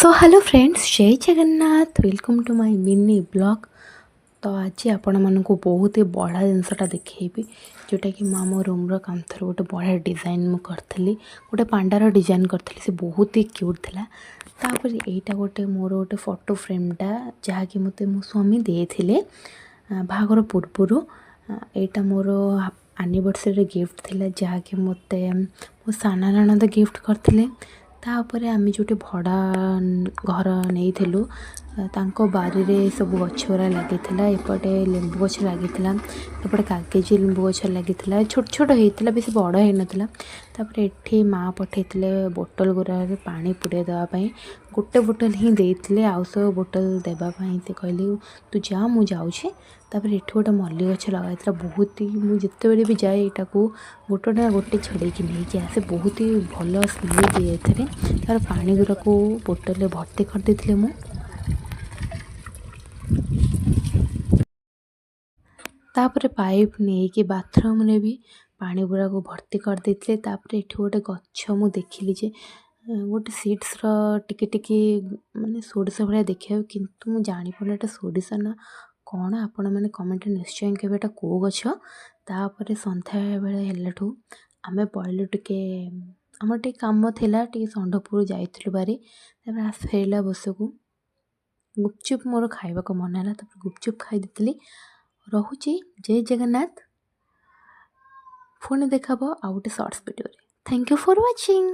Show hello friends, ଜୟ Jagannath. Welcome to my mini vlog. ତ ଆଜି ଆପଣମାନଙ୍କୁ ବହୁତ ହି ବଢ଼ିଆ ଜିନିଷଟା ଦେଖେଇବି, ଯେଉଁଟାକି ମୁଁ ଆମ ରୁମ୍ର କାନ୍ଥରେ ଗୋଟେ ବଢ଼ିଆ ଡିଜାଇନ୍ ମୁଁ କରିଥିଲି। ଗୋଟେ ପାଣ୍ଡାର ଡିଜାଇନ୍ କରିଥିଲି, ସେ ବହୁତ ହି କ୍ୟୁଟ୍ ଥିଲା। ତାପରେ ଏଇଟା ଗୋଟେ ମୋର ଗୋଟେ ଫଟୋ ଫ୍ରେମ୍ଟା, ଯାହାକି ମୋତେ ମୋ ସ୍ୱାମୀ ଦେଇଥିଲେ ବାହାଘର ପୂର୍ବରୁ। ଏଇଟା ମୋର ଆନିଭର୍ସରୀର ଗିଫ୍ଟ ଥିଲା, ଯାହାକି ମୋତେ ମୋ ସାନ ନଣନ୍ଦ ଗିଫ୍ଟ କରିଥିଲେ। ତାପରେ ଆମେ ଯେଉଁଠି ଭଡ଼ା ଘର ନେଇଥିଲୁ, ତାଙ୍କ ବାରିରେ ସବୁ ଗଛ ଗୁଡ଼ା ଲାଗିଥିଲା। ଏପଟେ ଲେମ୍ବୁ ଗଛ ଲାଗିଥିଲା, ଏପଟେ କାଗଜି ଲେମ୍ବୁ ଗଛ ଲାଗିଥିଲା। ଛୋଟ ଛୋଟ ହେଇଥିଲା, ବେଶୀ ବଡ଼ ହେଇନଥିଲା। ତାପରେ ଏଠି ମା ପଠେଇଥିଲେ ବୋଟଲ ଗୁଡ଼ାରେ ପାଣି ପୁରେଇ ଦେବା ପାଇଁ। ଗୋଟେ ବୋଟଲ ହିଁ ଦେଇଥିଲେ, ଆଉ ସବୁ ବୋଟଲ ଦେବା ପାଇଁ ସେ କହିଲେ, "ତୁ ଯା, ମୁଁ ଯାଉଛି।" ତାପରେ ଏଠି ଗୋଟେ ମଲ୍ଲି ଗଛ ଲଗା ହେଇଥିଲା। ବହୁତ ହି ମୁଁ ଯେତେବେଳେ ବି ଯାଏ, ଏଇଟାକୁ ଗୋଟେ ନା ଗୋଟେ ଛଡ଼େଇକି ନେଇକି ଆସେ। ବହୁତ ହି ଭଲ ସ୍ମେଲ୍ ଦିଏ ଏଥିରେ। ତାର ପାଣି ଗୁଡ଼ାକୁ ବୋଟଲରେ ଭର୍ତ୍ତି କରିଦେଇଥିଲି ମୁଁ। ତାପରେ ପାଇପ୍ ନେଇକି ବାଥରୁମ୍ରେ ବି ପାଣି ଗୁଡ଼ାକୁ ଭର୍ତ୍ତି କରିଦେଇଥିଲେ। ତାପରେ ଏଠି ଗୋଟେ ଗଛ ମୁଁ ଦେଖିଲି ଯେ ଗୋଟେ ସିଡ୍ସର ଟିକେ ଟିକେ, ମାନେ ସୋରିଷ ଭଳିଆ ଦେଖିବାକୁ, କିନ୍ତୁ ମୁଁ ଜାଣିପାରୁନି ଏଇଟା ସୋରିଷ ନା କ'ଣ। ଆପଣମାନେ କମେଣ୍ଟରେ ନିଶ୍ଚୟ କହିବେ ଏଇଟା କେଉଁ ଗଛ। ତାପରେ ସନ୍ଧ୍ୟାବେଳେ ହେଲାଠୁ ଆମେ ପଳେଇଲୁ ଟିକେ, ଆମର ଟିକେ କାମ ଥିଲା, ଟିକେ ଷଣ୍ଢପୁର ଯାଇଥିଲୁ ଭାରି। ତାପରେ ଆସି ଫେରିଲା ବସକୁ ଗୁପଚୁପ୍ ମୋର ଖାଇବାକୁ ମନ ହେଲା। ତାପରେ ଗୁପଚୁପ୍ ଖାଇ ଦେଇଥିଲି। ରହୁଛି, ଜୟ ଜଗନ୍ନାଥ। ପୁଣି ଦେଖାହେବ ଆଉ ଗୋଟେ ସର୍ଟସ୍ ଭିଡ଼ିଓରେ। Thank you for watching.